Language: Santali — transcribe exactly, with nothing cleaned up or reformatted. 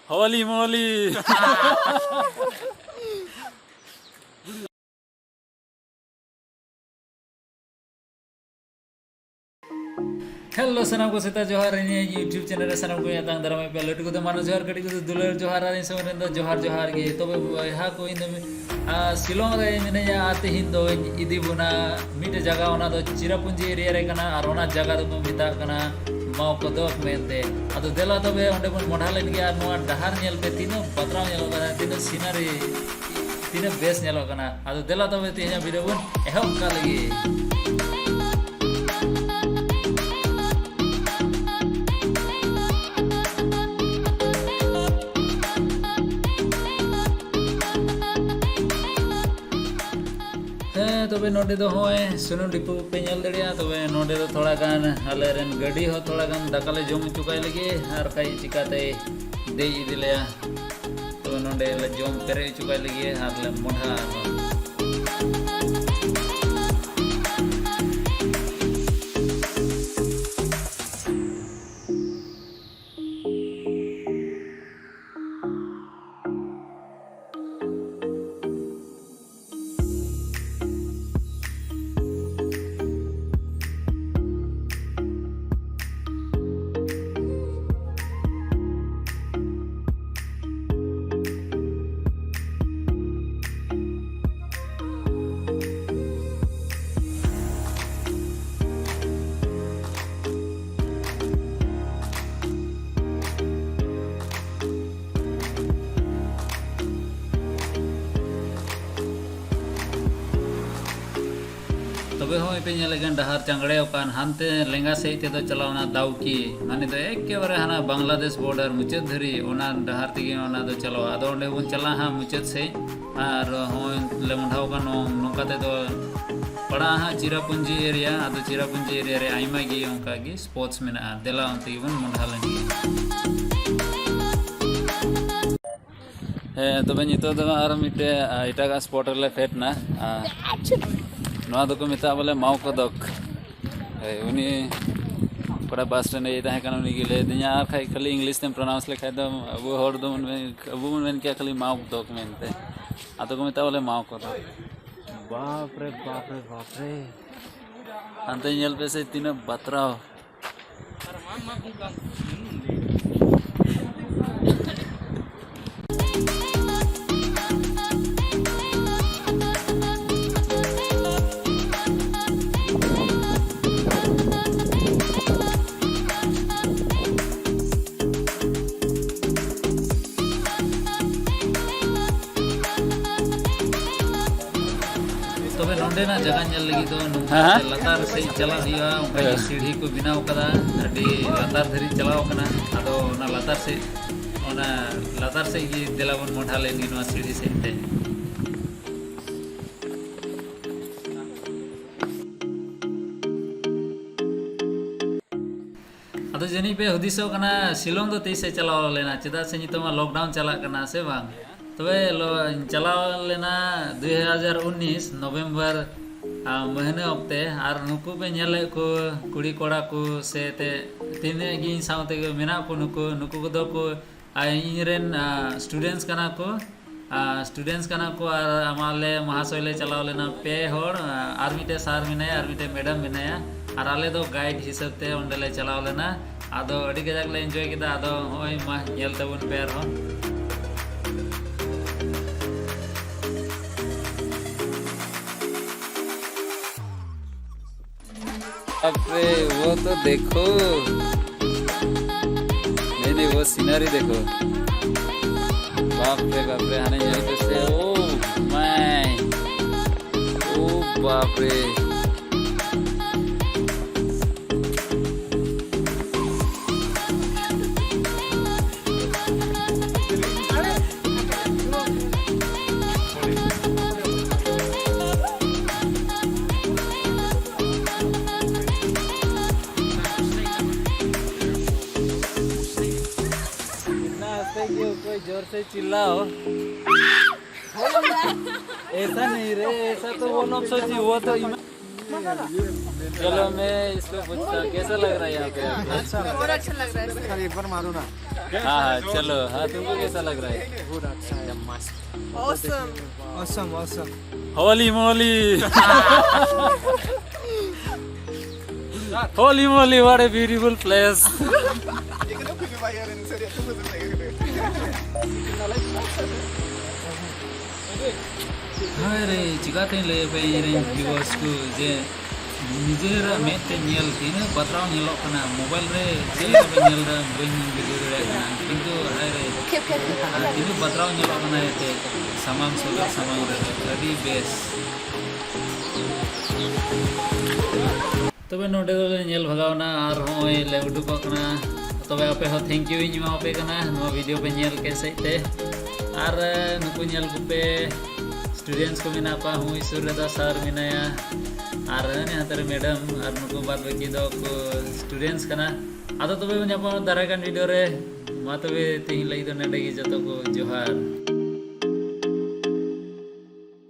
ᱦᱚᱞᱤ ᱢᱚᱞᱤ᱾ ᱦᱮᱞᱳ ᱥᱟᱱᱟᱢ ᱠᱚ, ᱥᱮᱛᱟᱜ ᱡᱚᱦᱟᱨ᱾ ᱤᱧᱟᱹᱜ YouTube ᱪᱮᱱᱮᱞ ᱨᱮ ᱥᱟᱱᱟᱢ ᱠᱚ ᱟᱛᱟᱝ ᱫᱟᱨᱟᱢᱮᱫ ᱯᱮᱭᱟ᱾ ᱞᱟᱹᱴᱩ ᱠᱚᱫᱚ ᱢᱟᱱᱚ ᱡᱚᱦᱟᱨ, ᱠᱟᱹᱴᱤᱡ ᱠᱚᱫᱚ ᱫᱩᱞᱟᱹᱲ ᱡᱚᱦᱟᱨ, ᱟᱨ ᱤᱧ ᱥᱚᱸᱜᱮ ᱨᱮᱱ ᱫᱚ ᱡᱚᱦᱟᱨ ᱡᱚᱦᱟᱨ ᱜᱮ᱾ ᱛᱚᱵᱮ ᱵᱚᱭᱦᱟ ᱠᱚ, ᱤᱧ ᱫᱚ ᱢᱤᱫ, ᱟᱨ ᱥᱤᱞᱚᱝ ᱨᱮ ᱢᱤᱱᱟᱹᱧᱟ, ᱟᱨ ᱛᱮᱦᱮᱧ ᱫᱚᱧ ᱤᱫᱤ ᱵᱚᱱᱟ ᱢᱤᱫᱴᱮᱡ ᱡᱟᱭᱜᱟ, ᱚᱱᱟ ᱫᱚ ᱪᱤᱨᱟᱯᱩᱸᱡᱤ ᱮᱨᱤᱭᱟ ᱨᱮ ᱠᱟᱱᱟ, ᱟᱨ ᱚᱱᱟ ᱡᱟᱭᱜᱟ ᱫᱚᱠᱚ ᱢᱮᱛᱟᱜ ᱠᱟᱱᱟ ᱢᱟᱣᱠᱚᱫᱚᱠ ᱢᱮᱱᱛᱮ᱾ ᱟᱫᱚ ᱫᱮᱞᱟ ᱛᱚᱵᱮ ᱚᱸᱰᱮ ᱵᱚᱱ ᱢᱚᱰᱷᱟ ᱞᱮᱱ ᱜᱮ, ᱟᱨ ᱱᱚᱣᱟ ᱰᱟᱦᱟᱨ ᱧᱮᱞ ᱯᱮ, ᱛᱤᱱᱟᱹᱜ ᱵᱟᱛᱨᱟᱣ ᱧᱮᱞᱚᱜ ᱠᱟᱱᱟ, ᱛᱤᱱᱟᱹᱜ ᱥᱤᱱᱟᱨᱤ, ᱛᱤᱱᱟᱹᱜ ᱵᱮᱥ ᱧᱮᱞᱚᱜ ᱠᱟᱱᱟ᱾ ᱟᱫᱚ ᱫᱮᱞᱟ ᱛᱚᱵᱮ ᱛᱮᱦᱮᱧᱟᱜ ᱵᱷᱤᱰᱤᱭᱳ ᱵᱚᱱ ᱮᱦᱚᱵ ᱠᱟᱜ ᱞᱮᱜᱮ᱾ ᱦᱮᱸ, ᱛᱚᱵᱮ ᱱᱚᱰᱮ ᱫᱚ ᱦᱚᱸᱜᱼᱚᱭ ᱥᱩᱱᱩᱢ ᱰᱤᱯᱩ ᱯᱮ ᱧᱮᱞ ᱫᱟᱲᱮᱭᱟᱜᱼᱟ᱾ ᱛᱚᱵᱮ ᱱᱚᱰᱮ ᱫᱚ ᱛᱷᱚᱲᱟ ᱜᱟᱱ ᱟᱞᱮ ᱨᱮᱱ ᱜᱟᱹᱰᱤ ᱦᱚᱸ ᱛᱷᱚᱲᱟ ᱜᱟᱱ ᱫᱟᱠᱟ ᱞᱮ ᱡᱚᱢ ᱦᱚᱪᱚ ᱠᱟᱭ ᱞᱮᱜᱮ, ᱟᱨ ᱠᱷᱟᱡ ᱪᱤᱠᱟᱛᱮᱭ ᱫᱮᱡ ᱤᱫᱤ ᱞᱮᱭᱟ᱾ ᱛᱚᱵᱮ ᱱᱚᱰᱮ ᱞᱮ ᱡᱚᱢ ᱯᱮᱨᱮᱡ ᱦᱚᱪᱚ ᱠᱟᱭ ᱞᱮᱜᱮ ᱟᱨ ᱞᱮ ᱢᱚᱰᱷᱟ ᱟᱨᱦᱚᱸ᱾ ᱛᱚᱵᱮ ᱦᱚᱸᱜᱼᱚᱭ ᱯᱮ ᱧᱮᱞᱮᱫ ᱠᱟᱱ ᱰᱟᱦᱟᱨ ᱪᱟᱝᱜᱲᱮ ᱟᱠᱟᱱ, ᱦᱟᱱᱛᱮ ᱞᱮᱸᱜᱟ ᱥᱮᱫ ᱛᱮᱫᱚ ᱪᱟᱞᱟᱣᱱᱟ ᱫᱟᱣᱠᱤ, ᱢᱟᱱᱮ ᱫᱚ ᱮᱠᱮᱵᱟᱨᱮ ᱦᱟᱱᱟ ᱵᱟᱝᱞᱟᱫᱮᱥ ᱵᱚᱨᱰᱟᱨ ᱢᱩᱪᱟᱹᱫ ᱫᱷᱟᱹᱨᱤᱡ ᱚᱱᱟ ᱰᱟᱦᱟᱨ ᱛᱮᱜᱮ ᱚᱱᱟ ᱫᱚ ᱪᱟᱞᱟᱣᱟ᱾ ᱟᱫᱚ ᱚᱸᱰᱮ ᱵᱚᱱ ᱪᱟᱞᱟᱜᱼᱟ ᱦᱟᱸᱜ ᱢᱩᱪᱟᱹᱫ ᱥᱮᱫ, ᱟᱨ ᱦᱚᱸᱜᱼᱚᱭ ᱞᱮ ᱢᱚᱰᱷᱟᱣ ᱠᱟᱱ ᱱᱚ-, ᱱᱚᱝᱠᱟ ᱛᱮᱫᱚ ᱯᱟᱲᱟᱜᱼᱟ ᱦᱟᱸᱜ ᱪᱤᱨᱟᱯᱩᱸᱡᱤ ᱮᱨᱤᱭᱟ᱾ ᱟᱫᱚ ᱪᱤᱨᱟᱯᱩᱸᱡᱤ ᱮᱨᱤᱭᱟ ᱨᱮ ᱟᱭᱢᱟ ᱜᱮ ᱚᱱᱠᱟ ᱜᱮ ᱥᱯᱳᱨᱴᱥ ᱢᱮᱱᱟᱜᱼᱟ᱾ ᱫᱮᱞᱟ ᱚᱱᱛᱮ ᱜᱮᱵᱚᱱ ᱢᱚᱰᱷᱟ ᱞᱮᱱ ᱜᱮ᱾ ᱦᱮᱸ, ᱛᱚᱵᱮ ᱱᱤᱛᱚᱜ ᱫᱚ ᱟᱨ ᱢᱤᱫᱴᱮᱡ, ᱟ, ᱮᱴᱟᱜᱟᱜ ᱥᱯᱚᱴ ᱨᱮᱞᱮ ᱯᱷᱮᱰ ᱱᱟ᱾ ᱟ, ᱱᱚᱣᱟ ᱫᱚᱠᱚ ᱢᱮᱛᱟᱜᱼᱟ ᱵᱚᱞᱮ ᱢᱟᱣ ᱠᱚᱫᱚᱠ᱾ ᱦᱳᱭ, ᱩᱱᱤ ᱚᱠᱟᱴᱟᱜ ᱵᱟᱥ ᱨᱮ ᱤᱭᱟᱹ ᱛᱟᱦᱮᱸ ᱠᱟᱱᱟ, ᱩᱱᱤ ᱜᱮ ᱞᱟᱹᱭ ᱟᱹᱫᱤᱧᱟ᱾ ᱟᱨ ᱠᱷᱟᱡ ᱠᱷᱟᱹᱞᱤ ᱤᱝᱞᱤᱥ ᱛᱮᱢ ᱯᱨᱚᱱᱟᱣᱩᱱᱥ ᱞᱮᱠᱷᱟᱡ ᱫᱚ ᱟᱵᱚ ᱦᱚᱲ ᱫᱚ ᱵᱚᱱ ᱢᱮᱱ, ᱟᱵᱚ ᱵᱚᱱ ᱢᱮᱱ ᱠᱮᱭᱟ ᱠᱷᱟᱹᱞᱤ ᱢᱟᱣ ᱠᱚᱫᱚ ᱠᱚ ᱢᱮᱱᱛᱮ᱾ ᱟᱫᱚ ᱠᱚ ᱢᱮᱛᱟᱜᱼᱟ ᱵᱚᱞᱮ ᱢᱟᱣ ᱠᱚᱫᱚ᱾ ᱵᱟᱯ ᱨᱮ, ᱵᱟᱯ ᱨᱮ, ᱵᱟᱯ ᱨᱮ᱾ ᱦᱟᱱᱛᱮ ᱧᱮᱞ ᱯᱮ ᱥᱮ ᱛᱤᱱᱟᱹᱜ ᱵᱟᱛᱨᱟᱣ᱾ ᱛᱚᱵᱮ ᱱᱚᱸᱰᱮᱱᱟᱜ ᱡᱟᱭᱜᱟ ᱧᱮᱞ ᱞᱟᱹᱜᱤᱫ ᱫᱚ ᱱᱚᱝᱠᱟ ᱦᱮᱸ, ᱦᱮᱸ᱾ ᱞᱟᱛᱟᱨ ᱥᱮᱫ ᱪᱟᱞᱟᱜ ᱦᱩᱭᱩᱜᱼᱟ, ᱚᱱᱠᱟ ᱜᱮ ᱦᱮᱸ᱾ ᱥᱤᱲᱦᱤ ᱠᱚ ᱵᱮᱱᱟᱣ ᱠᱟᱫᱟ, ᱟᱹᱰᱤ ᱞᱟᱛᱟᱨ ᱫᱷᱟᱹᱨᱤᱡ ᱪᱟᱞᱟᱣ ᱠᱟᱱᱟ᱾ ᱟᱫᱚ ᱚᱱᱟ ᱞᱟᱛᱟᱨ ᱥᱮᱫ, ᱚᱱᱟ ᱞᱟᱛᱟᱨ ᱥᱮᱫ ᱜᱮ ᱫᱮᱞᱟ ᱵᱚᱱ ᱢᱚᱦᱰᱟ ᱞᱮᱱ ᱜᱮ ᱱᱚᱣᱟ ᱥᱤᱲᱦᱤ ᱥᱮᱫ ᱛᱮ᱾ ᱟᱫᱚ ᱡᱟᱹᱱᱤᱡ ᱯᱮ ᱦᱩᱫᱤᱥᱚᱜ ᱠᱟᱱᱟ, ᱥᱤᱞᱚᱝ ᱫᱚ ᱛᱤᱥᱮ ᱪᱟᱞᱟᱣ ᱞᱮᱱᱟ? ᱪᱮᱫᱟᱜ ᱥᱮ ᱱᱤᱛᱚᱜ ᱢᱟ ᱞᱚᱠᱰᱟᱣᱩᱱ ᱪᱟᱞᱟᱜ ᱠᱟᱱᱟ, ᱥᱮ ᱵᱟᱝ? ᱛᱚᱵᱮ ᱞᱚ-, ᱪᱟᱞᱟᱣ ᱞᱮᱱᱟ ᱫᱩ ᱦᱟᱡᱟᱨ ᱩᱱᱤᱥ ᱱᱚᱵᱷᱮᱢᱵᱚᱨ, ᱟ, ᱢᱟᱹᱦᱱᱟᱹ ᱚᱠᱛᱮ᱾ ᱟᱨ ᱱᱩᱠᱩ ᱯᱮ ᱧᱮᱞᱮᱫ ᱠᱚ, ᱠᱩᱲᱤ ᱠᱚᱲᱟ ᱠᱚ ᱥᱮ ᱛᱮ ᱛᱤᱱᱟᱹᱜ ᱜᱮ ᱤᱧ ᱥᱟᱶᱛᱮ ᱢᱮᱱᱟᱜ ᱠᱚ, ᱱᱩᱠᱩ, ᱱᱩᱠᱩ ᱠᱚᱫᱚ ᱠᱚ, ᱟ, ᱤᱧ ᱨᱮᱱ, ᱟ, ᱥᱴᱩᱰᱮᱱᱴᱥ ᱠᱟᱱᱟ ᱠᱚ᱾ ᱟ, ᱥᱴᱩᱰᱮᱱᱴᱥ ᱠᱟᱱᱟ ᱠᱚ᱾ ᱟᱨ ᱟᱢ, ᱟᱞᱮ ᱢᱚᱦᱟᱥᱚᱭ ᱞᱮ ᱪᱟᱞᱟᱣ ᱞᱮᱱᱟ ᱯᱮ ᱦᱚᱲ, ᱟ, ᱟᱨ ᱢᱤᱫᱴᱮᱡ ᱥᱟᱨ ᱢᱮᱱᱟᱭᱟ, ᱟᱨ ᱢᱤᱫᱴᱮᱡ ᱢᱮᱰᱟᱢ ᱢᱮᱱᱟᱭᱟ, ᱟᱨ ᱟᱞᱮ ᱫᱚ ᱜᱟᱭᱤᱰ ᱦᱤᱥᱟᱹᱵ ᱛᱮ ᱚᱸᱰᱮ ᱞᱮ ᱪᱟᱞᱟᱣ ᱞᱮᱱᱟ᱾ ᱟᱫᱚ ᱟᱹᱰᱤ ᱠᱟᱡᱟᱠ ᱞᱮ ᱮᱱᱡᱚᱭ ᱠᱮᱫᱟ᱾ ᱟᱫᱚ ᱦᱚᱸᱜᱼᱚᱭ ᱢᱟ, ᱧᱮᱞ ᱛᱟᱵᱚᱱ ᱯᱮ ᱟᱨᱦᱚᱸ᱾ बाप रे, वो तो देखो। नहीं, नहीं, वो सीनरी देखो। बाप रे, बाप रे, ᱦᱟᱱᱮ ᱧᱮᱞ ᱯᱮᱥᱮ, ᱳ ᱢᱟᱭ, ᱳ ᱵᱟᱯ ᱨᱮ᱾ इतना हंसते कि कोई जोर से चिल्लाओ। ऐसा नहीं रे, ऐसा तो वो लोग सोची, वो तो इमा- चलो, मैं इसको पूछता हूँ, कैसा लग रहा है यहाँ पे आपको? अच्छा लग रहा है। सर, एक बार मारो ना। हाँ हाँ, चलो। हाँ, तुमको कैसा लग रहा है? गुड, अच्छा है। Awesome. Awesome, awesome. Holy moly! Holy moly, what a beautiful place! ᱦᱳᱭ ᱨᱮ, ᱪᱤᱠᱟᱹᱛᱤᱧ ᱞᱟᱹᱭ ᱟᱯᱮ ᱤᱧᱨᱮᱱ ᱵᱷᱤᱭᱩᱣᱟᱨᱥ ᱠᱚ ᱡᱮ ᱱᱤᱡᱮᱨᱟᱜ ᱢᱮᱫ ᱛᱮ ᱧᱮᱞ ᱛᱤᱱᱟᱹᱜ ᱵᱟᱛᱨᱟᱣ ᱧᱮᱞᱚᱜ ᱠᱟᱱᱟ, ᱢᱳᱵᱟᱭᱤᱞ ᱨᱮ ᱪᱮᱫ ᱞᱮᱠᱟ ᱧᱮᱞ ᱨᱮ ᱵᱟᱹᱧ ᱵᱩᱡᱷᱟᱹᱣ ᱫᱟᱲᱮᱭᱟᱜ ᱠᱟᱱᱟ, ᱠᱤᱱᱛᱩ ᱦᱟᱭ ᱨᱮ, ᱟᱨ ᱛᱤᱱᱟᱹᱜ ᱵᱟᱛᱨᱟᱣ ᱧᱮᱞᱚᱜ ᱠᱟᱱᱟ ᱮᱱᱛᱮ ᱥᱟᱢᱟᱝ ᱥᱚᱫᱚᱨ ᱥᱟᱢᱟᱝ ᱨᱮ ᱟᱹᱰᱤ ᱵᱮᱥ᱾ ᱛᱚᱵᱮ ᱱᱚᱰᱮ ᱫᱚᱞᱮ ᱧᱮᱞ ᱵᱷᱟᱜᱟᱣᱱᱟ ᱟᱨ ᱦᱚᱸᱜᱼᱚᱭ ᱞᱮ ᱩᱰᱩᱠᱚᱜ ᱠᱟᱱᱟ᱾ ᱛᱚᱵᱮ ᱟᱯᱮ ᱦᱚᱸ thank you ᱤᱧ ᱮᱢᱟᱣᱟᱯᱮ ᱠᱟᱱᱟ ᱱᱚᱣᱟ ᱵᱷᱤᱰᱤᱭᱳ ᱯᱮ ᱧᱮᱞ ᱠᱮᱫ ᱥᱮᱫ ᱛᱮ᱾ ᱟᱨ ᱱᱩᱠᱩ ᱧᱮᱞ ᱠᱚᱯᱮ, ᱥᱴᱩᱰᱮᱱᱴᱥ ᱠᱚ ᱢᱮᱱᱟᱜ ᱠᱚᱣᱟ, ᱦᱩᱭ ᱥᱩᱨ ᱨᱮᱫᱚ ᱥᱟᱨ ᱢᱮᱱᱟᱭᱟ᱾ ᱟᱨ ᱦᱟᱱᱮ ᱦᱟᱱᱛᱮ ᱨᱮ ᱢᱮᱰᱟᱢ ᱟᱨ ᱱᱩᱠᱩ ᱵᱟᱫ ᱵᱟᱹᱠᱤ ᱫᱚ ᱠᱚ ᱥᱴᱩᱰᱮᱱᱴᱥ ᱠᱟᱱᱟ᱾ ᱟᱫᱚ ᱛᱚᱵᱮ ᱵᱚᱱ ᱧᱟᱯᱟᱢᱟ ᱫᱟᱨᱟᱭ ᱠᱟᱱ ᱵᱷᱤᱰᱤᱭᱳ ᱨᱮ᱾ ᱢᱟ ᱛᱚᱵᱮ ᱛᱮᱦᱮᱧ ᱞᱟᱹᱜᱤᱫ ᱫᱚ ᱱᱚᱰᱮ ᱜᱮ, ᱡᱚᱛᱚ ᱠᱚ ᱡᱚᱦᱟᱨ᱾